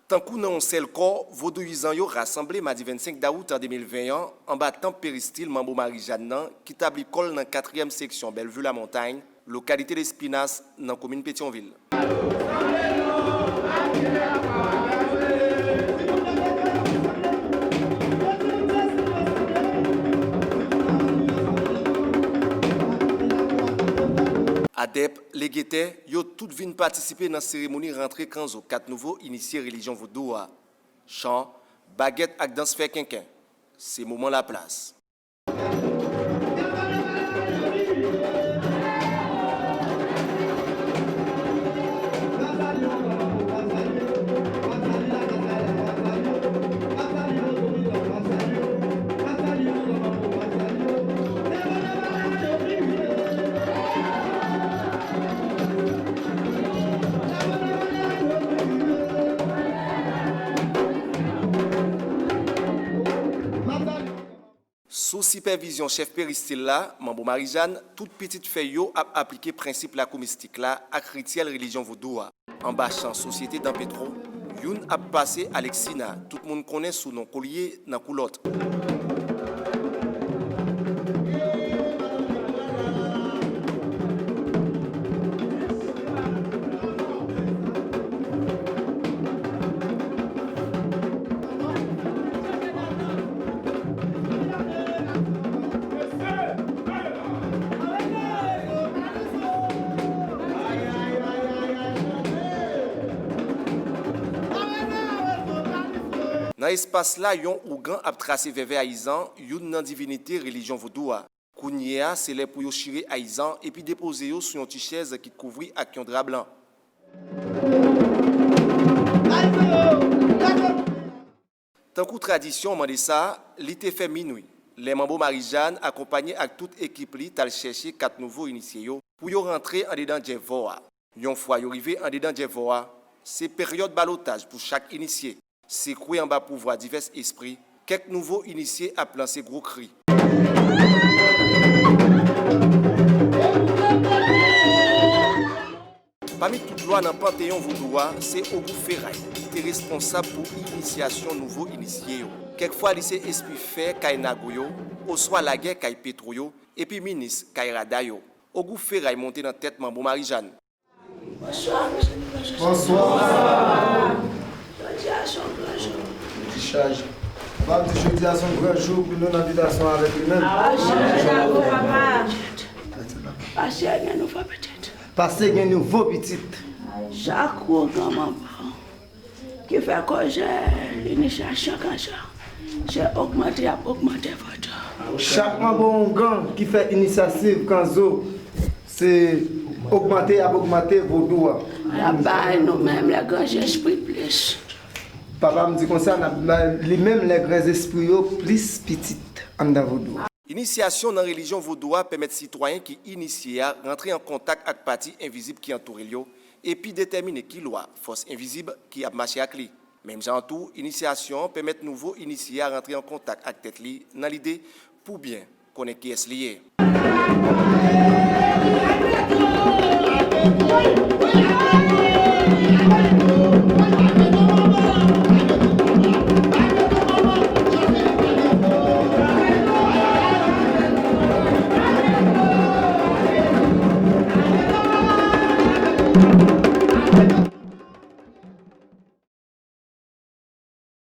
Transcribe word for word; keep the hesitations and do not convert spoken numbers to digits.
Tankou nan yon sèl kò, vodouyizan yo rasanble madi vennsenk dawout de mil ven an anba tanp peristil Manbo Marijàn nan ki tabli kò l nan katriyèm seksyon Bèlvi Lamontany, lokalite Lespinas, nan komin Petyonvil. Adèp, legetè, yo tout vin patisipe nan seremoni rantre kanzo kat nouvo inisye relijyon vodou a. Chan, bagèt ak dans fè kenken. Se moman laplas. Sou sipèvizyon chèf peristil la, Manbo Marijàn, tout pitit fèy yo ap aplike prensip lakou mistik la ak rityèl relijyon vodou a. Anba chan Sosyete Dan Petro, youn ap pase Alexina, tout moun konnen sou non Kolye nan koulòt. Nan espas la, yon ougan ap trase vèvè ayizan, youn nan divinite relijyon vodou a. Kounye a, se lè pou yo chire ayizan epi depoze yo sou yon ti chèz ki kouvri ak yon dra blan. Tankou tradisyon mande sa, li te fè minwi, lè Manbo Marijàn akonpanye ak tout ekip li t al chèche kat nouvo inisye yo pou yo rantre andedan djèvò a. Yon fwa yo rive andedan djèvò a, se peryòd balotaj pou chak inisye. Sekwe anba pouvwa divès espri, kèk nouvo inisye ap lanse gwo kri. Pami tout lwa nan panteyon vodou a, se Ogou Feray ki te responsab pou inisyasyon nouvo inisye yo. Kèk fwa li se espri fè kay Nago yo, oswa lagè kay Petro yo, epi minis kay Rada yo. Ogou Feray monte nan tèt Manbo Marijàn. Bonswa, mesye. Bonswa. Jodi a se yon gran jou. Ki chaj. Papa m di jodi a se yon gran jou pou nou nan bitasyon avèk li menm. Pase gen nouvo pitit. Pase gen nouvo pitit. Pase gen nouvo pitit. Chak ougan manman ki fè koze inisyasyon kanzo, se ogmante y ap ogmante vodou. Chak manbo ougan ki fè inisyasyon kanzo, se ogmante y ap ogmante vodou a. Y ap bay nou menm lè gran zespri plis. Papa m di konsa, n ap bay li menm lè gran zespri yo plis pitit anndan vodou a. Inisyasyon nan relijyon vodou a pèmèt sitwayen ki inisye a rantre an kontak ak pati envizib ki antoure l yo, epi detèmine ki lwa fòs envizib ki ap mache ak li. Menm jan an tou, inisyasyon an pèmèt nouvo inisye a rantre an kontak ak tèt li nan lide pou byen konnen kiyès li ye.